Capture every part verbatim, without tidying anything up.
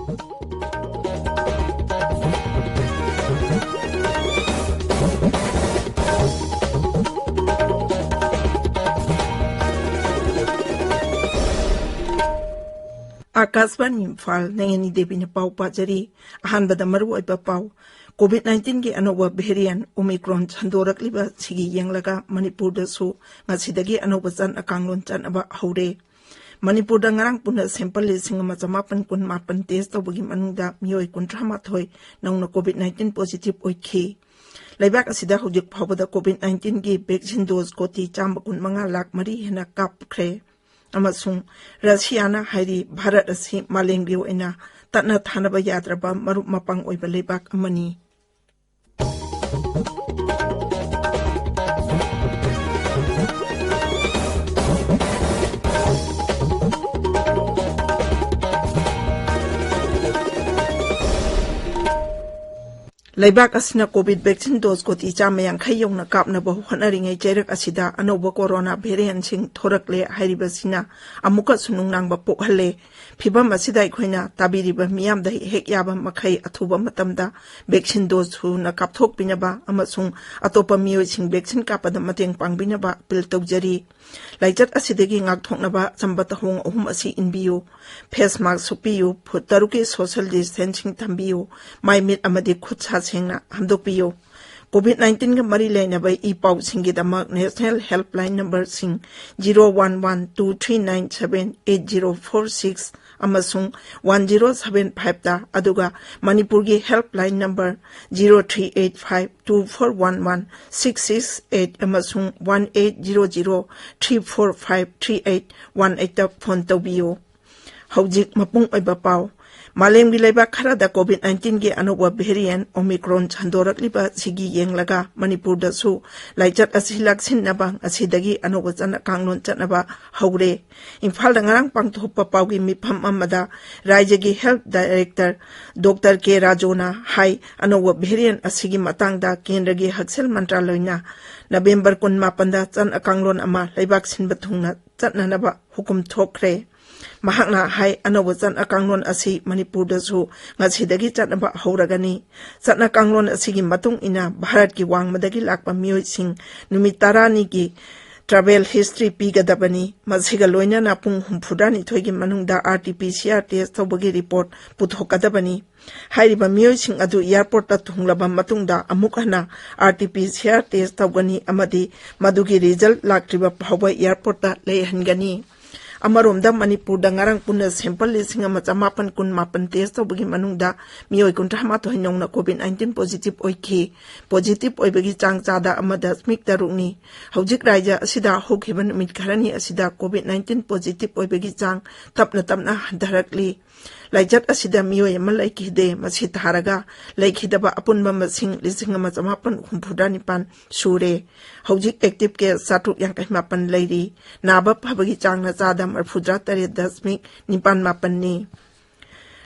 ꯑꯥꯀꯥꯁꯕꯥꯅꯤ ꯏꯝꯐꯥꯜ, ꯅꯌꯅꯤ ꯗꯦꯕꯤꯅ ꯄꯥꯎ ꯄꯥꯖꯔꯤ꯫ ꯑꯍꯥꯟꯕꯗ ꯃꯔꯨꯑꯣꯏꯕ ꯄꯥꯎ꯫ COVID nineteen ꯒꯤ ꯑꯅꯧꯕ variant Omicron ꯁꯟꯗꯣꯔꯛꯂꯤꯕ ꯁꯤꯒꯤ ꯌꯦꯡꯂꯒ ꯃꯅꯤꯄꯨꯔꯗꯁꯨ ꯉꯁꯤꯗꯒꯤ ꯑꯅꯧꯕ ꯆꯠꯅ ꯀꯥꯡꯂꯣꯟ ꯆꯠꯅꯕ ꯍꯧꯔꯦ꯫ ꯃꯅꯤꯄꯨꯔꯗ ꯉꯔꯥꯡ ꯄꯨꯟꯅ sample ꯂꯤꯁꯤꯡ ꯑꯃ ꯆꯃꯥꯄꯟ ꯀꯨꯟꯃꯥꯄꯟ test ꯇꯧꯕꯒꯤ ꯃꯅꯨꯡꯗ ꯃꯤꯑꯣꯏ ꯀꯨꯟꯊ꯭ꯔꯥ ꯃꯥꯊꯣꯏ ꯅꯧꯅ COVID nineteen positive ꯑꯣꯏꯈꯤ꯫ ꯂꯩꯕꯥꯛ ꯑꯁꯤꯗ ꯍꯧꯖꯤꯛ ꯐꯥꯎꯕꯗ COVID nineteen ꯒꯤ vaccine dose ꯀꯣꯇꯤ ꯆꯥꯝꯃ ꯀꯨꯟꯃꯉꯥ ꯂꯥꯈ ꯃꯔꯤ ꯍꯦꯟꯅ ꯀꯥꯞꯈ꯭ꯔꯦ꯫ ꯑꯃꯁꯨꯡ ꯔꯁꯤꯌꯥꯅ ꯍꯥꯏꯔꯤ, ꯚꯥꯔꯠ ꯑꯁꯤ ꯃꯥꯂꯦꯝꯒꯤ ꯑꯣꯏꯅ ꯇꯠꯅ ꯊꯥꯅꯕ ꯌꯥꯗ꯭ꯔꯕ ꯃꯔꯨꯞ ꯃꯄꯥꯡ ꯑꯣꯏꯕ ꯂꯩꯕꯥꯛ ꯑꯃꯅꯤ꯫ ꯂꯩꯕꯥꯛ ꯑꯁꯤꯅ COVID vaccine dose ꯀꯣꯇꯤ ꯆꯥꯝꯃ ꯌꯥꯡꯈꯩ ꯌꯧꯅ ꯀꯥꯞꯅꯕ ꯍꯣꯠꯅꯔꯤꯉꯩ ꯆꯩꯔꯛ ꯑꯁꯤꯗ ꯑꯅꯧꯕ corona variantꯁꯤꯡ ꯊꯣꯔꯛꯂꯦ ꯍꯥꯏꯔꯤꯕꯁꯤꯅ ꯑꯃꯨꯛꯀꯁꯨ ꯅꯨꯡꯅꯥꯡꯕ ꯄꯣꯛꯍꯜꯂꯦ꯫ ꯐꯤꯚꯝ ꯑꯁꯤꯗ ꯑꯩꯈꯣꯏꯅ ꯇꯥꯕꯤꯔꯤꯕ ꯃꯤꯌꯥꯝꯗ ꯍꯦꯛ ꯌꯥꯕ ꯃꯈꯩ ꯑꯊꯨꯕ ꯃꯇꯝꯗ vaccine dose ꯊꯨꯅ ꯀꯥꯞꯊꯣꯛꯄꯤꯅꯕ ꯑꯃꯁꯨꯡ ꯑꯇꯣꯞꯄ ꯃꯤꯑꯣꯏꯁꯤꯡ vaccine ꯀꯥꯞꯄꯗ ꯃꯇꯦꯡ ꯄꯥꯡꯕꯤꯅꯕ appeal ꯇꯧꯖꯔꯤ꯫ ꯂꯥꯏꯆꯠ ꯑꯁꯤꯗꯒꯤ ꯉꯥꯛꯊꯣꯛꯅꯕ ꯑꯆꯝꯕ ꯊꯧꯑꯣꯡ ꯑꯍꯨꯝ ꯑꯁꯤ ꯏꯟꯕꯤꯌꯨ꯫ Face mask ꯎꯞꯄꯤꯌꯨ, ꯐꯨꯠ ꯇꯔꯨꯛꯀꯤ social distancing ꯊꯝꯕꯤꯌꯨ, ꯃꯥꯏ ꯃꯤꯠ ꯑꯃꯗꯤ ꯈꯨꯠ ꯁꯥ ꯁꯦꯡꯅ ꯍꯥꯝꯗꯣꯛꯄꯤꯌꯨ꯫ COVID nineteen ꯒ ꯃꯔꯤ ꯂꯩꯅꯕ E ꯄꯥꯎꯁꯤꯡꯒꯤꯗꯃꯛ national helpline numberꯁꯤꯡ zero one one two three nine seven eight zero four six ꯑꯃꯁꯨꯡ one zero seven five ꯇ, ꯑꯗꯨꯒ ꯃꯅꯤꯄꯨꯔꯒꯤ helpline number zero three eight five two four one one six six eight ꯑꯃꯁꯨꯡ one eight zero zero three four five three eight one eight ꯇ phone ꯇꯧꯕꯤꯌꯨ꯫ ꯍꯧꯖꯤꯛ ꯃꯄꯨꯡ ꯑꯣꯏꯕ ꯄꯥꯎ꯫ ꯃꯥꯂꯦꯝꯒꯤ ꯂꯩꯕꯥꯛ ꯈꯔꯗ COVID nineteen ꯒꯤ ꯑꯅꯧꯕ variant Omicron ꯁꯟꯗꯣꯔꯛꯂꯤꯕ ꯁꯤꯒꯤ ꯌꯦꯡꯂꯒ ꯃꯅꯤꯄꯨꯔꯗꯁꯨ ꯂꯥꯏꯆꯠ ꯑꯁꯤ ꯂꯥꯛꯁꯤꯟꯅꯕ ꯉꯁꯤꯗꯒꯤ ꯑꯅꯧꯕ ꯆꯠꯅ ꯀꯥꯡꯂꯣꯟ ꯆꯠꯅꯕ ꯍꯧꯔꯦ꯫ ꯏꯝꯐꯥꯜꯗ ꯉꯔꯥꯡ ꯄꯥꯡꯊꯣꯛꯄ ꯄꯥꯎꯒꯤ ꯃꯤꯐꯝ ꯑꯃꯗ ꯔꯥꯖ꯭ꯌꯒꯤ health director Doctor ꯀꯦ ꯔꯥꯖꯨꯅ ꯍꯥꯏ, ꯑꯅꯧꯕ variant ꯑꯁꯤꯒꯤ ꯃꯇꯥꯡꯗ ꯀꯦꯟꯗ꯭ꯔꯒꯤ ꯍꯛꯁꯦꯜ ꯃꯟꯇ꯭ꯔꯥꯂꯣꯏꯅ ꯅꯕꯦꯝꯕꯔ ꯀꯨꯟꯃꯥꯄꯟꯗ ꯆꯠꯅ ꯀꯥꯡꯂꯣꯟ ꯑꯃ ꯂꯩꯕꯥꯛ ꯁꯤꯟꯕ ꯊꯨꯡꯅ ꯆꯠꯅꯅꯕ ꯍꯨꯀꯨꯝ ꯊꯣꯛꯈ꯭ꯔꯦ꯫ ꯃꯍꯥꯛꯅ ꯍꯥꯏ, ꯑꯅꯧꯕ ꯆꯠꯅ ꯀꯥꯡꯂꯣꯟ ꯑꯁꯤ ꯃꯅꯤꯄꯨꯔꯗꯁꯨ ꯉꯁꯤꯗꯒꯤ ꯆꯠꯅꯕ ꯍꯧꯔꯒꯅꯤ꯫ ꯆꯠꯅ ꯀꯥꯡꯂꯣꯟ ꯑꯁꯤꯒꯤ ꯃꯇꯨꯡ ꯏꯟꯅ ꯚꯥꯔꯠꯀꯤ ꯋꯥꯡꯃꯗꯒꯤ ꯂꯥꯛꯄ ꯃꯤꯑꯣꯏꯁꯤꯡ ꯅꯨꯃꯤꯠ ꯇꯔꯥꯅꯤꯒꯤ travel history ꯄꯤꯒꯗꯕꯅꯤ꯫ ꯃꯁꯤꯒ ꯂꯣꯏꯅꯅ ꯄꯨꯡ ꯍꯨꯝꯐꯨꯇꯔꯥꯅꯤꯊꯣꯏꯒꯤ ꯃꯅꯨꯡꯗ RT-PCR test ꯇꯧꯕꯒꯤ report ꯄꯨꯊꯣꯛꯀꯗꯕꯅꯤ꯫ ꯍꯥꯏꯔꯤꯕ ꯃꯤꯑꯣꯏꯁꯤꯡ ꯑꯗꯨ airportꯇ ꯊꯨꯡꯂꯕ ꯃꯇꯨꯡꯗ ꯑꯃꯨꯛ ꯍꯟꯅ RT-PCR test ꯇꯧꯒꯅꯤ ꯑꯃꯗꯤ ꯃꯗꯨꯒꯤ result ꯂꯥꯛꯇ꯭ꯔꯤꯕ ꯐꯥꯎꯕ airportꯇ ꯂꯩꯍꯟꯒꯅꯤ꯫ ꯑꯃꯔꯣꯝꯗ, ꯃꯅꯤꯄꯨꯔꯗ ꯉꯔꯥꯡ ꯄꯨꯟꯅ sample ꯂꯤꯁꯤꯡ ꯑꯃ ꯆꯃꯥꯄꯟ ꯀꯨꯟꯃꯥꯄꯟ test ꯇꯧꯕꯒꯤ ꯃꯅꯨꯡꯗ ꯃꯤꯑꯣꯏ ꯀꯨꯟꯊ꯭ꯔꯥ ꯃꯥꯊꯣꯏ ꯅꯧꯅ COVID nineteen positive ꯑꯣꯏꯈꯤ꯫ Positive ꯑꯣꯏꯕꯒꯤ ꯆꯥꯡ ꯆꯥꯗ ꯑꯃ ꯗꯁꯃꯤꯛ ꯇꯔꯨꯛꯅꯤ꯫ ꯍꯧꯖꯤꯛ ꯔꯥꯖ꯭ꯌ ꯑꯁꯤꯗ ꯍꯧꯈꯤꯕ ꯅꯨꯃꯤꯠ ꯈꯔꯅꯤ ꯑꯁꯤꯗ COVID nineteen positive ꯑꯣꯏꯕꯒꯤ ꯆꯥꯡ ꯇꯞꯅ ꯇꯞꯅ ꯍꯟꯊꯔꯛꯂꯤ꯫ ꯂꯥꯏꯆꯠ ꯑꯁꯤꯗ ꯃꯤꯑꯣꯏ ꯑꯃ ꯂꯩꯈꯤꯗꯦ꯫ ꯃꯁꯤ ꯊꯥꯔꯒ ꯂꯩꯈꯤꯗꯕ ꯑꯄꯨꯟꯕ ꯃꯁꯤꯡ ꯂꯤꯁꯤꯡ ꯑꯃ ꯆꯃꯥꯄꯟ ꯍꯨꯝꯐꯨꯇꯔꯥ ꯅꯤꯄꯥꯟ ꯁꯨꯔꯦ꯫ ꯍꯧꯖꯤꯛ active case ꯆꯥꯇ꯭ꯔꯨꯛ ꯌꯥꯡꯈꯩ ꯃꯥꯄꯟ ꯂꯩꯔꯤ꯫ ꯅꯥꯕ ꯐꯕꯒꯤ ꯆꯥꯡꯅ ꯆꯥꯗ ꯃꯔꯤꯐꯨꯇꯔꯥ ꯇꯔꯦꯠ ꯗꯁꯃꯤꯛ ꯅꯤꯄꯥꯟ ꯃꯥꯄꯟꯅꯤ꯫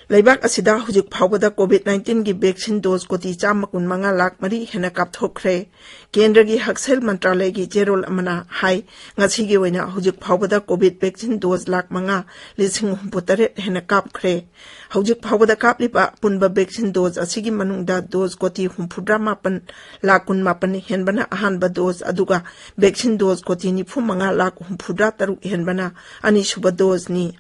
ꯂꯩꯕꯥꯛ ꯑꯁꯤꯗ ꯍꯧꯖꯤꯛ ꯐꯥꯎꯕꯗ COVID nineteenꯒꯤ vaccine dose ꯀꯣꯇꯤ ꯆꯥꯝꯃ ꯀꯨꯟꯃꯉꯥ ꯂꯥꯈ ꯃꯔꯤ ꯍꯦꯟꯅ ꯀꯥꯞꯊꯣꯛꯈ꯭ꯔꯦ꯫ ꯀꯦꯟꯗ꯭ꯔꯒꯤ ꯍꯛꯁꯦꯜ ꯃꯟꯇ꯭ꯔꯥꯂꯌꯒꯤ ꯆꯦꯔꯣꯜ ꯑꯃꯅ ꯍꯥꯏ, ꯉꯁꯤꯒꯤ ꯑꯣꯏꯅ ꯍꯧꯖꯤꯛ ꯐꯥꯎꯕꯗ COVID vaccine dose ꯂꯥꯈ ꯃꯉꯥ ꯂꯤꯁꯤꯡ ꯍꯨꯝꯐꯨꯇꯔꯦꯠ ꯍꯦꯟꯅ ꯀꯥꯞꯈ꯭ꯔꯦ꯫ ꯍꯧꯖꯤꯛ ꯐꯥꯎꯕꯗ ꯀꯥꯞꯂꯤꯕ ꯑꯄꯨꯟꯕ vaccine dose ꯑꯁꯤꯒꯤ ꯃꯅꯨꯡꯗ dose ꯀꯣꯇꯤ ꯍꯨꯝꯐꯨꯇꯔꯥ ꯃꯥꯄꯟ ꯂꯥꯈ ꯀꯨꯟꯃꯥꯄꯟ ꯍꯦꯟꯕꯅ ꯑꯍꯥꯟꯕ dose, ꯑꯗꯨꯒ vaccine dose ꯀꯣꯇꯤ ꯅꯤꯐꯨ ꯃꯉꯥ ꯂꯥꯈ ꯍꯨꯝꯐꯨꯇꯔꯥ ꯇꯔꯨꯛ ꯍꯦꯟꯕꯅ ꯑꯅꯤꯁꯨꯕ doseꯅꯤ꯫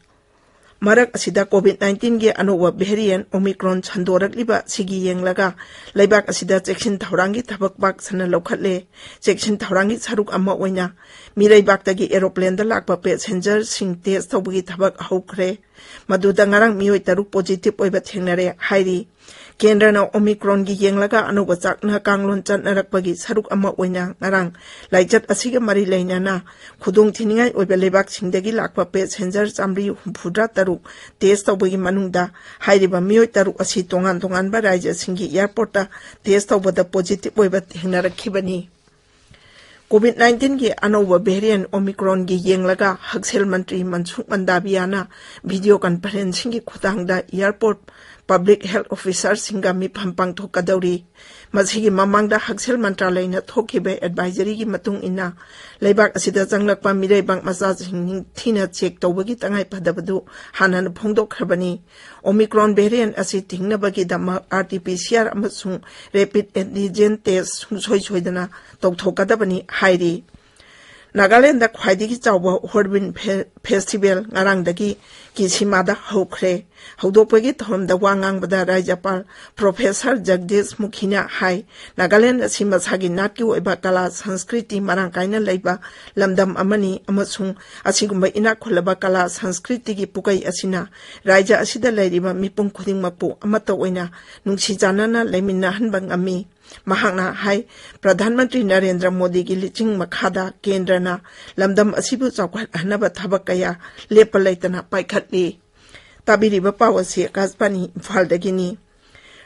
ꯃꯔꯛ ꯑꯁꯤꯗ COVID nineteenꯒꯤ ꯑꯅꯧꯕ variant Omicron ꯁꯟꯗꯣꯔꯛꯂꯤꯕ ꯑꯁꯤꯒꯤ ꯌꯦꯡꯂꯒ ꯂꯩꯕꯥꯛ ꯑꯁꯤꯗ ꯆꯦꯛꯁꯤꯟ ꯊꯧꯔꯥꯡꯒꯤ ꯊꯕꯛ ꯄꯥꯛ ꯁꯟꯅ ꯂꯧꯈꯠꯂꯦ꯫ ꯆꯦꯛꯁꯤꯟ ꯊꯧꯔꯥꯡꯒꯤ ꯁꯔꯨꯛ ꯑꯃ ꯑꯣꯏꯅ ꯃꯤꯔꯩꯕꯥꯛꯇꯒꯤ aeroplaneꯗ ꯂꯥꯛꯄ passengerꯁꯤꯡ test ꯇꯧꯕꯒꯤ ꯊꯕꯛ ꯍꯧꯈ꯭ꯔꯦ꯫ ꯃꯗꯨꯗ ꯉꯔꯥꯡ ꯃꯤꯑꯣꯏ ꯇꯔꯨꯛ positive ꯑꯣꯏꯕ ꯊꯦꯡꯅꯔꯦ ꯍꯥꯏꯔꯤ꯫ ꯀꯦꯟꯗ꯭ꯔꯅ Omicronꯒꯤ ꯌꯦꯡꯂꯒ ꯑꯅꯧꯕ ꯆꯠꯅ ꯀꯥꯡꯂꯣꯟ ꯆꯠꯅꯔꯛꯄꯒꯤ ꯁꯔꯨꯛ ꯑꯃ ꯑꯣꯏꯅ ꯉꯔꯥꯡ ꯂꯥꯏꯆꯠ ꯑꯁꯤꯒ ꯃꯔꯤ ꯂꯩꯅꯅ ꯈꯨꯗꯣꯡꯊꯤꯅꯤꯡꯉꯥꯏ ꯑꯣꯏꯕ ꯂꯩꯕꯥꯛꯁꯤꯡꯗꯒꯤ ꯂꯥꯛꯄ passenger ꯆꯥꯃꯔꯤ ꯍꯨꯝꯐꯨꯇꯔꯥ ꯇꯔꯨꯛ test ꯇꯧꯕꯒꯤ ꯃꯅꯨꯡꯗ ꯍꯥꯏꯔꯤꯕ ꯃꯤꯑꯣꯏ ꯇꯔꯨꯛ ꯑꯁꯤ ꯇꯣꯉꯥꯟ ꯇꯣꯉꯥꯟꯕ ꯔꯥꯖ꯭ꯌꯁꯤꯡꯒꯤ airportꯇ test ꯇꯧꯕꯗ positive ꯑꯣꯏꯕ ꯊꯦꯡꯅꯔꯛꯈꯤꯕꯅꯤ꯫ COVID nineteenꯒꯤ ꯑꯅꯧꯕ variant Omicronꯒꯤ ꯌꯦꯡꯂꯒ ꯍꯛꯁꯦꯜ ꯃꯟꯇ꯭ꯔꯤ ꯃꯟꯁꯨꯈ ꯃꯟꯗꯥꯕꯤꯌꯥꯅ video conferencingꯒꯤ ꯈꯨꯠꯊꯥꯡꯗ airport ꯄꯕ꯭ꯂꯤꯛ ꯍꯦꯜꯊ ꯑꯣꯐꯤꯁꯥꯔꯁꯤꯡꯒ ꯃꯤꯐꯝ ꯄꯥꯡꯊꯣꯛꯀꯗꯧꯔꯤ꯫ ꯃꯁꯤꯒꯤ ꯃꯃꯥꯡꯗ ꯍꯛꯁꯦꯜ ꯃꯟꯇ꯭ꯔꯥꯂꯌꯅ ꯊꯣꯛꯈꯤꯕ ꯑꯦꯗꯚꯥꯏꯖꯔꯤꯒꯤ ꯃꯇꯨꯡ ꯏꯟꯅ, ꯂꯩꯕꯥꯛ ꯑꯁꯤꯗ ꯆꯪꯂꯛꯄ ꯃꯤꯔꯩꯕꯥꯛ ꯃꯆꯥꯁꯤꯡ ꯅꯤꯡꯊꯤꯅ ꯆꯦꯛ ꯇꯧꯕꯒꯤ ꯇꯉꯥꯏ ꯐꯗꯕꯗꯨ ꯍꯥꯟꯅꯅ ꯐꯣꯡꯗꯣꯛꯈ꯭ꯔꯕꯅꯤ꯫ ꯑꯣꯃꯤꯀ꯭ꯔꯣꯟ ꯚꯦꯔꯤꯌꯦꯟꯠ ꯑꯁꯤ ꯊꯤꯡꯅꯕꯒꯤꯗꯃꯛ R T P C R ꯑꯃꯁꯨꯡ ꯔꯦꯄꯤꯗ ꯑꯦꯟꯇꯤꯖꯦꯟ ꯇꯦꯁ ꯁꯨꯡꯁꯣꯏ ꯁꯣꯏꯗꯅ ꯇꯧꯊꯣꯛꯀꯗꯕꯅꯤ ꯍꯥꯏꯔꯤ꯫ ꯅꯥꯒꯥꯂꯦꯟꯗ ꯈ꯭ꯋꯥꯏꯗꯒꯤ ꯆꯥꯎꯕ ꯍꯣꯔꯟꯕꯤꯜ ꯐꯦ-, ꯐꯦꯁꯇꯤꯚꯦꯜ ꯉꯔꯥꯡꯗꯒꯤ ꯀꯤꯁꯤꯃꯥꯗ ꯍꯧꯈ꯭ꯔꯦ꯫ ꯍꯧꯗꯣꯛꯄꯒꯤ ꯊꯧꯔꯝꯗ ꯋꯥ ꯉꯥꯡꯕꯗ ꯔꯥꯖ꯭ꯌꯄꯥꯜ ꯄ꯭ꯔꯣꯐꯦꯁꯔ ꯖꯒꯗꯤꯁ ꯃꯨꯈꯤꯅ ꯍꯥꯏ, ꯅꯥꯒꯥꯂꯦꯟ ꯑꯁꯤ ꯃꯁꯥꯒꯤ ꯅꯥꯠꯀꯤ ꯑꯣꯏꯕ ꯀꯂꯥ ꯁꯪꯁꯀ꯭ꯔꯤꯇꯤ ꯃꯔꯥꯡ ꯀꯥꯏꯅ ꯂꯩꯕ ꯂꯝꯗꯝ ꯑꯃꯅꯤ ꯑꯃꯁꯨꯡ ꯑꯁꯤꯒꯨꯝꯕ ꯏꯅꯥꯛ ꯈꯨꯜꯂꯕ ꯀꯂꯥ ꯁꯪꯁꯀ꯭ꯔꯤꯇꯤꯒꯤ ꯄꯨꯀꯩ ꯑꯁꯤꯅ ꯔꯥꯖ꯭ꯌ ꯑꯁꯤꯗ ꯂꯩꯔꯤꯕ ꯃꯤꯄꯨꯝ ꯈꯨꯗꯤꯡꯃꯛꯄꯨ ꯑꯃꯠꯇ ꯑꯣꯏꯅ ꯅꯨꯡꯁꯤ ꯆꯥꯟꯅꯅ ꯂꯩꯃꯤꯟꯅꯍꯟꯕ ꯉꯝꯃꯤ꯫ ꯃꯍꯥꯛꯅ ꯍꯥꯏ, ꯄ꯭ꯔꯙꯥꯟ ꯃꯟꯇ꯭ꯔꯤ ꯅꯔꯦꯟꯗ꯭ꯔ ꯃꯣꯗꯤꯒꯤ ꯂꯤꯆꯤꯡ ꯃꯈꯥꯗ ꯀꯦꯟꯗ꯭ꯔꯅ ꯂꯝꯗꯝ ꯑꯁꯤꯕꯨ ꯆꯥꯎꯈꯠꯍꯟꯅꯕ ꯊꯕꯛ ꯀꯌꯥ ꯂꯦꯞꯄ ꯂꯩꯇꯅ ꯄꯥꯏꯈꯠꯂꯤ꯫ ꯇꯥꯕꯤꯔꯤꯕ ꯄꯥꯎ ꯑꯁꯤ ꯑꯀꯥꯁꯕꯥꯅꯤ ꯏꯝꯐꯥꯜꯗꯒꯤꯅꯤ꯫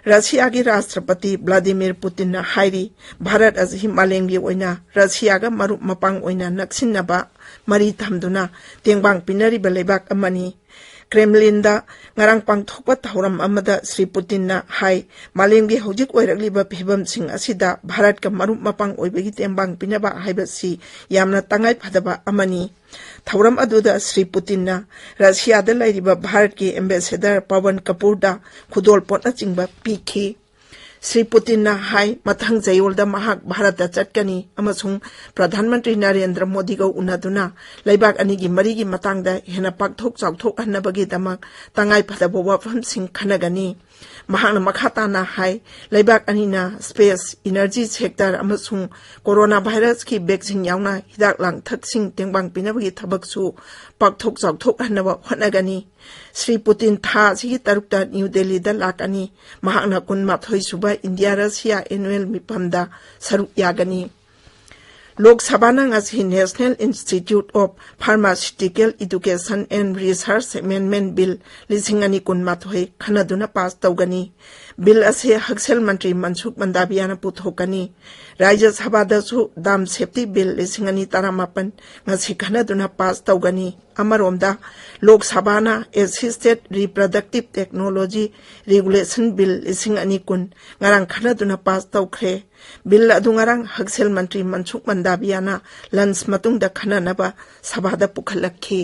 ꯔꯁꯤꯌꯥꯒꯤ ꯔꯥꯁꯇ꯭ꯔꯄꯇꯤ ꯚ꯭ꯂꯥꯗꯤꯃꯤꯔ ꯄꯨꯇꯤꯟꯅ ꯍꯥꯏꯔꯤ, ꯚꯥꯔꯠ ꯑꯁꯤ ꯃꯥꯂꯦꯝꯒꯤ ꯑꯣꯏꯅ ꯔꯁꯤꯌꯥꯒ ꯃꯔꯨꯞ ꯃꯄꯥꯡ ꯑꯣꯏꯅ ꯅꯛꯁꯤꯟꯅꯕ ꯃꯔꯤ ꯊꯝꯗꯨꯅ ꯇꯦꯡꯕꯥꯡ ꯄꯤꯅꯔꯤꯕ ꯂꯩꯕꯥꯛ ꯑꯃꯅꯤ꯫ ꯀ꯭ꯔꯦꯝꯂꯤꯟꯗ ꯉꯔꯥꯡ ꯄꯥꯡꯊꯣꯛꯄ ꯊꯧꯔꯝ ꯑꯃꯗ ꯁ꯭ꯔꯤ ꯄꯨꯇꯤꯟꯅ ꯍꯥꯏ, ꯃꯥꯂꯦꯝꯒꯤ ꯍꯧꯖꯤꯛ ꯑꯣꯏꯔꯛꯂꯤꯕ ꯐꯤꯕꯝꯁꯤꯡ ꯑꯁꯤꯗ ꯚꯥꯔꯠꯀ ꯃꯔꯨꯞ ꯃꯄꯥꯡ ꯑꯣꯏꯕꯒꯤ ꯇꯦꯡꯕꯥꯡ ꯄꯤꯅꯕ ꯍꯥꯏꯕꯁꯤ ꯌꯥꯝꯅ ꯇꯉꯥꯏ ꯐꯗꯕ ꯑꯃꯅꯤ꯫ ꯊꯧꯔꯝ ꯑꯗꯨꯗ ꯁ꯭ꯔꯤ ꯄꯨꯇꯤꯟꯅ ꯔꯁꯤꯌꯥꯗ ꯂꯩꯔꯤꯕ ꯚꯥꯔꯠꯀꯤ ꯑꯦꯝꯕꯦꯁꯦꯗꯔ ꯄꯋꯟ ꯀꯄꯨꯔꯗ ꯈꯨꯗꯣꯜꯄꯣꯠꯅꯆꯤꯡꯕ ꯄꯤꯈꯤ꯫ ꯁ꯭ꯔꯤ ꯄꯨꯇꯤꯟꯅ ꯍꯥꯏ, ꯃꯊꯪ ꯆꯌꯣꯜꯗ ꯃꯍꯥꯛ ꯚꯥꯔꯠꯇ ꯆꯠꯀꯅꯤ ꯑꯃꯁꯨꯡ ꯄ꯭ꯔꯙꯥꯟ ꯃꯟꯇ꯭ꯔꯤ ꯅꯔꯦꯟꯗ꯭ꯔ ꯃꯣꯗꯤꯒ ꯎꯅꯗꯨꯅ ꯂꯩꯕꯥꯛ ꯑꯅꯤꯒꯤ ꯃꯔꯤꯒꯤ ꯃꯇꯥꯡꯗ ꯍꯦꯟꯅ ꯄꯥꯛꯊꯣꯛ ꯆꯥꯎꯊꯣꯛꯍꯟꯅꯕꯒꯤꯗꯃꯛ ꯇꯉꯥꯏ ꯐꯗꯕ ꯋꯥꯐꯝꯁꯤꯡ ꯈꯟꯅꯒꯅꯤ꯫ ꯃꯍꯥꯛꯅ ꯃꯈꯥ ꯇꯥꯅ ꯍꯥꯏ, ꯂꯩꯕꯥꯛ ꯑꯅꯤꯅ ꯁ꯭ꯄꯦꯁ, ꯏꯅꯔꯖꯤ ꯁꯦꯛꯇꯔ ꯑꯃꯁꯨꯡ ꯀꯣꯔꯣꯅꯥ ꯚꯥꯏꯔꯁꯀꯤ ꯚꯦꯛꯁꯤꯟ ꯌꯥꯎꯅ ꯍꯤꯗꯥꯛ ꯂꯥꯡꯊꯛꯁꯤꯡ ꯇꯦꯡꯕꯥꯡ ꯄꯤꯅꯕꯒꯤ ꯊꯕꯛꯁꯨ ꯄꯥꯛꯊꯣꯛ ꯆꯥꯎꯊꯣꯛꯍꯟꯅꯕ ꯍꯣꯠꯅꯒꯅꯤ꯫ ꯁ꯭ꯔꯤ ꯄꯨꯇꯤꯟ ꯊꯥ ꯑꯁꯤꯒꯤ ꯇꯔꯨꯛꯇ ꯅ꯭ꯌꯨ ꯗꯦꯜꯂꯤꯗ ꯂꯥꯛꯀꯅꯤ꯫ ꯃꯍꯥꯛꯅ ꯀꯨꯟꯃꯥꯊꯣꯏ ꯁꯨꯕ ꯏꯟꯗꯤꯌꯥ ꯔꯁꯤꯌꯥ ꯑꯦꯅꯨꯋꯦꯜ ꯃꯤꯐꯝꯗ ꯁꯔꯨꯛ ꯌꯥꯒꯅꯤ꯫ ꯂꯣꯛ ꯁꯚꯥꯅ ꯉꯁꯤ National Institute of Pharmaceutical Education and Research Amendment Bill ꯂꯤꯁꯤꯡ ꯑꯅꯤ ꯀꯨꯟꯃꯥꯊꯣꯏ ꯈꯟꯅꯗꯨꯅ ꯄꯥꯁ ꯇꯧꯒꯅꯤ꯫ ꯕꯤꯜ ꯑꯁꯤ ꯍꯛꯁꯦꯜ ꯃꯟꯇ꯭ꯔꯤ ꯃꯟꯁꯨꯈ ꯃꯟꯗꯥꯕꯤꯌꯥꯅ ꯄꯨꯊꯣꯛꯀꯅꯤ꯫ ꯔꯥꯖ꯭ꯌ ꯁꯚꯥꯗꯁꯨ ꯗꯥꯝ ꯁꯦꯐꯇꯤ ꯕꯤꯜ ꯂꯤꯁꯤꯡ ꯑꯅꯤ ꯇꯔꯥꯃꯥꯄꯟ ꯉꯁꯤ ꯈꯟꯅꯗꯨꯅ ꯄꯥꯁ ꯇꯧꯒꯅꯤ꯫ ꯑꯃꯔꯣꯝꯗ, ꯂꯣꯛ ꯁꯚꯥꯅ Assisted Reproductive Technology Regulation Bill ꯂꯤꯁꯤꯡ ꯑꯅꯤ ꯀꯨꯟ ꯉꯔꯥꯡ ꯈꯟꯅꯗꯨꯅ ꯄꯥꯁ ꯇꯧꯈ꯭ꯔꯦ꯫ ꯕꯤꯜ ꯑꯗꯨ ꯉꯔꯥꯡ ꯍꯛꯁꯦꯜ ꯃꯟꯇ꯭ꯔꯤ ꯃꯟꯁꯨꯈ ꯃꯟꯗꯥꯕꯤꯌꯥꯅ ꯂꯟꯆ ꯃꯇꯨꯡꯗ ꯈꯟꯅꯅꯕ ꯁꯚꯥꯗ ꯄꯨꯈꯠꯂꯛꯈꯤ꯫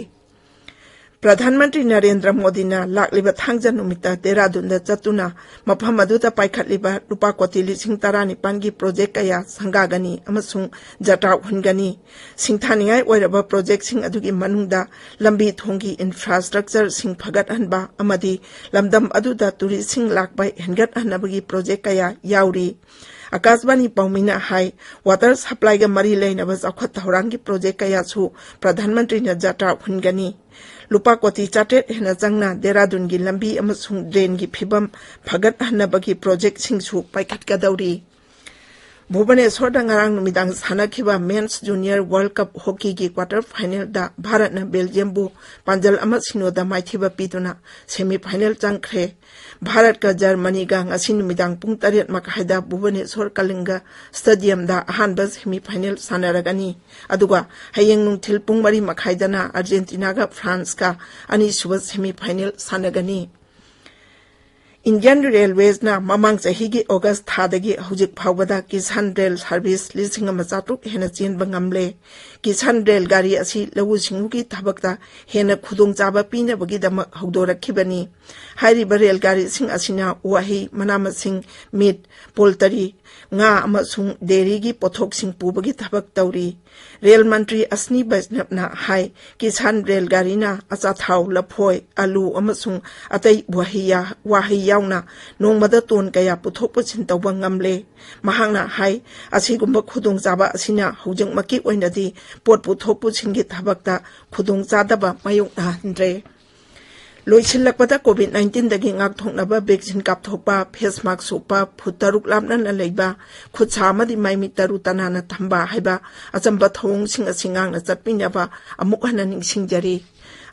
ꯄ꯭ꯔꯙꯥꯟ ꯃꯟꯇ꯭ꯔꯤ ꯅꯔꯦꯟꯗ꯭ꯔ ꯃꯣꯗꯤꯅ ꯂꯥꯛꯂꯤꯕ ꯊꯥꯡꯖ ꯅꯨꯃꯤꯠꯇ ꯗꯦꯔꯥꯗꯨꯟꯗ ꯆꯠꯇꯨꯅ ꯃꯐꯝ ꯑꯗꯨꯗ ꯄꯥꯏꯈꯠꯂꯤꯕ ꯂꯨꯄꯥ ꯀꯣꯇꯤ ꯂꯤꯁꯤꯡ ꯇꯔꯥꯅꯤꯄꯥꯟꯒꯤ ꯄ꯭ꯔꯣꯖꯦꯛ ꯀꯌꯥ ꯁꯪꯒꯥꯒꯅꯤ ꯑꯃꯁꯨꯡ ꯖꯇ꯭ꯔꯥ ꯍꯨꯟꯒꯅꯤ꯫ ꯁꯤꯡꯊꯥꯅꯤꯡꯉꯥꯏ ꯑꯣꯏꯔꯕ ꯄ꯭ꯔꯣꯖꯦꯛꯁꯤꯡ ꯑꯗꯨꯒꯤ ꯃꯅꯨꯡꯗ ꯂꯝꯕꯤ ꯊꯣꯡꯒꯤ ꯏꯟꯐ꯭ꯔꯥꯁ꯭ꯇ꯭ꯔꯛꯆꯔꯁꯤꯡ ꯐꯒꯠꯍꯟꯕ ꯑꯃꯗꯤ ꯂꯝꯗꯝ ꯑꯗꯨꯗ ꯇꯨꯔꯤꯁꯁꯤꯡ ꯂꯥꯛꯄ ꯍꯦꯟꯒꯠꯍꯟꯅꯕꯒꯤ ꯄ꯭ꯔꯣꯖꯦꯛ ꯀꯌꯥ ꯌꯥꯎꯔꯤ꯫ ꯑꯀꯥꯁꯕꯥꯅꯤ ꯄꯥꯎꯃꯤꯅ ꯍꯥꯏ, ꯋꯥꯇꯔ ꯁꯄ꯭ꯂꯥꯏꯒ ꯃꯔꯤ ꯂꯩꯅꯕ ꯆꯥꯎꯈꯠ ꯊꯧꯔꯥꯡꯒꯤ ꯄ꯭ꯔꯣꯖꯦꯛ ꯀꯌꯥꯁꯨ ꯄ꯭ꯔꯙꯥꯟ ꯃꯟꯇ꯭ꯔꯤꯅ ꯖꯇ꯭ꯔꯥ ꯍꯨꯟꯒꯅꯤ꯫ ꯂꯨꯄꯥ ꯀꯣꯇꯤ ꯆꯥꯇ꯭ꯔꯦꯠ ꯍꯦꯟꯅ ꯆꯪꯅ ꯗꯦꯔꯥꯗꯨꯟꯒꯤ ꯂꯝꯕꯤ ꯑꯃꯁꯨꯡ ꯗ꯭ꯔꯦꯟꯒꯤ ꯐꯤꯕꯝ ꯐꯒꯠꯍꯟꯅꯕꯒꯤ ꯄ꯭ꯔꯣꯖꯦꯛꯁꯤꯡꯁꯨ ꯄꯥꯏꯈꯠꯀꯗꯧꯔꯤ꯫ ꯚꯨꯕꯅꯦꯁ꯭ꯋꯔꯗ ꯉꯔꯥꯡ ꯅꯨꯃꯤꯗꯥꯡ ꯁꯥꯟꯅꯈꯤꯕ ꯃꯦꯟꯁ ꯖꯨꯅꯤꯌꯔ ꯋꯥꯔꯜꯗ ꯀꯞ ꯍꯣꯀꯤꯒꯤ ꯀ꯭ꯋꯥꯇꯔ ꯐꯥꯏꯅꯦꯜꯗ ꯚꯥꯔꯠꯅ ꯕꯦꯜꯖꯤꯌꯝꯕꯨ ꯄꯥꯟꯖꯜ ꯑꯃ ꯁꯤꯅꯣꯗ ꯃꯥꯏꯊꯤꯕ ꯄꯤꯗꯨꯅ ꯁꯦꯃꯤ ꯐꯥꯏꯅꯦꯜ ꯆꯪꯈ꯭ꯔꯦ꯫ ꯚꯥꯔꯠꯀ ꯖꯔꯃꯅꯤꯒ ꯉꯁꯤ ꯅꯨꯃꯤꯗꯥꯡ ꯄꯨꯡ ꯇꯔꯦꯠ ꯃꯈꯥꯏꯗ ꯚꯨꯕꯅꯦꯁ꯭ꯋꯔ ꯀꯂꯤꯡꯒ ꯁ꯭ꯇꯦꯗꯤꯌꯝꯗ ꯑꯍꯥꯟꯕ ꯁꯦꯃꯤ ꯐꯥꯏꯅꯦꯜ ꯁꯥꯟꯅꯔꯒꯅꯤ꯫ ꯑꯗꯨꯒ ꯍꯌꯦꯡ ꯅꯨꯡꯊꯤꯜ ꯄꯨꯡ ꯃꯔꯤ ꯃꯈꯥꯏꯗꯅ ꯑꯥꯔꯖꯦꯟꯇꯤꯅꯥꯒ ꯐ꯭ꯔꯥꯟꯁꯀ ꯑꯅꯤꯁꯨꯕ ꯁꯦꯃꯤ ꯐꯥꯏꯅꯦꯜ ꯁꯥꯟꯅꯒꯅꯤ꯫ ꯏꯟꯗꯤꯌꯟ ꯔꯦꯜꯋꯦꯁꯅ ꯃꯃꯥꯡ ꯆꯍꯤꯒꯤ ꯑꯣꯒꯁ ꯊꯥꯗꯒꯤ ꯍꯧꯖꯤꯛ ꯐꯥꯎꯕꯗ ꯀꯤꯁꯥꯟ ꯔꯦꯜ ꯁꯥꯔꯚꯤꯁ ꯂꯤꯁꯤꯡ ꯑꯃ ꯆꯥꯇ꯭ꯔꯨꯛ ꯍꯦꯟꯅ ꯆꯦꯟꯕ ꯉꯝꯂꯦ꯫ ꯀꯤꯁꯥꯟ ꯔꯦꯜ ꯒꯥꯔꯤ ꯑꯁꯤ ꯂꯧꯎ ꯁꯤꯡꯎꯒꯤ ꯊꯕꯛꯇ ꯍꯦꯟꯅ ꯈꯨꯗꯣꯡꯆꯥꯕ ꯄꯤꯅꯕꯒꯤꯗꯃꯛ ꯍꯧꯗꯣꯔꯛꯈꯤꯕꯅꯤ꯫ ꯍꯥꯏꯔꯤꯕ ꯔꯦꯜ ꯒꯥꯔꯤꯁꯤꯡ ꯑꯁꯤꯅ ꯎꯍꯩ, ꯃꯅꯥ ꯃꯁꯤꯡ, ꯃꯤꯠ, ꯄꯣꯜꯇꯔꯤ, ꯉꯥ ꯑꯃꯁꯨꯡ ꯗꯦꯔꯤꯒꯤ ꯄꯣꯠꯊꯣꯛꯁꯤꯡ ꯄꯨꯕꯒꯤ ꯊꯕꯛ ꯇꯧꯔꯤ꯫ ꯔꯦꯜ ꯃꯟꯇ꯭ꯔꯤ ꯑꯁꯅꯤ ꯕꯩꯁꯅꯕꯅ ꯍꯥꯏ, ꯀꯤꯁꯥꯟ ꯔꯦꯜ ꯒꯥꯔꯤꯅ ꯑꯆꯥꯊꯥꯎ, ꯂꯐꯣꯏ, ꯑꯂꯨ ꯑꯃꯁꯨꯡ ꯑꯇꯩ ꯎꯍꯩ ꯌꯥ-, ꯋꯥꯍꯩ ꯌꯥꯎꯅ ꯅꯣꯡꯃꯗ ꯇꯣꯟ ꯀꯌꯥ ꯄꯨꯊꯣꯛ ꯄꯨꯁꯤꯟ ꯇꯧꯕ ꯉꯝꯂꯦ꯫ ꯃꯍꯥꯛꯅ ꯍꯥꯏ, ꯑꯁꯤꯒꯨꯝꯕ ꯈꯨꯗꯣꯡꯆꯥꯕ ꯑꯁꯤꯅ ꯍꯧꯖꯤꯛꯃꯛꯀꯤ ꯑꯣꯏꯅꯗꯤ ꯄꯣꯠ ꯄꯨꯊꯣꯛ ꯄꯨꯁꯤꯟꯒꯤ ꯊꯕꯛꯇ ꯈꯨꯗꯣꯡꯆꯥꯗꯕ ꯃꯥꯌꯣꯛꯅꯍꯟꯗ꯭ꯔꯦ꯫ ꯂꯣꯏꯁꯤꯜꯂꯛꯄꯗ, ꯀꯣꯚꯤꯗ ꯅꯥꯏꯟꯇꯤꯟꯗꯒꯤ ꯉꯥꯛꯊꯣꯛꯅꯕ ꯚꯦꯛꯁꯤꯟ ꯀꯥꯞꯊꯣꯛꯄ, ꯐꯦꯁ ꯃꯥꯛꯁ ꯎꯞꯄ, ꯐꯨꯠ ꯇꯔꯨꯛ ꯂꯥꯞꯅꯅ ꯂꯩꯕ, ꯈꯨꯠ ꯁꯥ ꯑꯃꯗꯤ ꯃꯥꯏꯃꯤꯠ ꯇꯔꯨ ꯇꯅꯥꯟꯅ ꯊꯝꯕ ꯍꯥꯏꯕ ꯑꯆꯝꯕ ꯊꯧꯑꯣꯡꯁꯤꯡ ꯑꯁꯤ ꯉꯥꯛꯅ ꯆꯠꯄꯤꯅꯕ ꯑꯃꯨꯛ ꯍꯟꯅ ꯅꯤꯡꯁꯤꯡꯖꯔꯤ꯫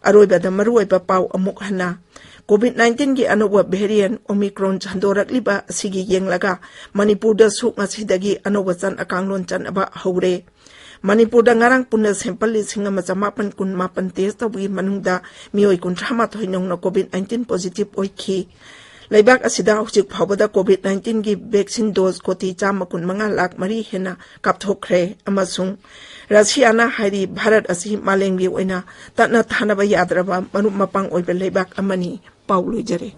ꯑꯔꯣꯏꯕꯗ, ꯃꯔꯨꯑꯣꯏꯕ ꯄꯥꯎ ꯑꯃꯨꯛ ꯍꯟꯅ꯫ ꯀꯣꯚꯤꯗ ꯅꯥꯏꯟꯇꯤꯟꯒꯤ ꯑꯅꯧꯕ ꯚꯦꯔꯤꯌꯦꯟꯠ ꯑꯣꯃꯤꯀ꯭ꯔꯣꯟ ꯁꯟꯗꯣꯔꯛꯂꯤꯕ ꯑꯁꯤꯒꯤ ꯌꯦꯡꯂꯒ ꯃꯅꯤꯄꯨꯔꯗꯁꯨ ꯉꯁꯤꯗꯒꯤ ꯑꯅꯧꯕ ꯆꯠꯅ ꯀꯥꯡꯂꯣꯟ ꯆꯠꯅꯕ ꯍꯧꯔꯦ꯫ ꯃꯅꯤꯄꯨꯔꯗ ꯉꯔꯥꯡ ꯄꯨꯟꯅ sample ꯂꯤꯁꯤꯡ ꯑꯃ ꯆꯃꯥꯄꯟ ꯀꯨꯟ ꯃꯥꯄꯟ test ꯇꯧꯕꯒꯤ ꯃꯅꯨꯡꯗ ꯃꯤꯑꯣꯏ ꯀꯨꯟꯊ꯭ꯔꯥ ꯃꯥꯊꯣꯏ ꯅꯧꯅ COVID nineteen positive ꯑꯣꯏꯈꯤ꯫ ꯂꯩꯕꯥꯛ ꯑꯁꯤꯗ ꯍꯧꯖꯤꯛ ꯐꯥꯎꯕꯗ COVID nineteenꯒꯤ vaccine dose ꯀꯣꯇꯤ ꯆꯥꯝꯃ ꯀꯨꯟꯃꯉꯥ ꯂꯥꯈ ꯃꯔꯤ ꯍꯦꯟꯅ ꯀꯥꯞꯊꯣꯛꯈ꯭ꯔꯦ ꯑꯃꯁꯨꯡ ꯔꯁꯤꯌꯥꯅ ꯍꯥꯏꯔꯤ ꯚꯥꯔꯠ ꯑꯁꯤ ꯃꯥꯂꯦꯝꯒꯤ ꯑꯣꯏꯅ ꯇꯠꯅ ꯊꯥꯅꯕ ꯌꯥꯗ꯭ꯔꯕ ꯃꯔꯨꯞ ꯃꯄꯥꯡ ꯑꯣꯏꯕ ꯂꯩꯕꯥꯛ ꯑꯃꯅꯤ꯫ ꯄꯥꯎ ꯂꯣꯏꯖꯔꯦ꯫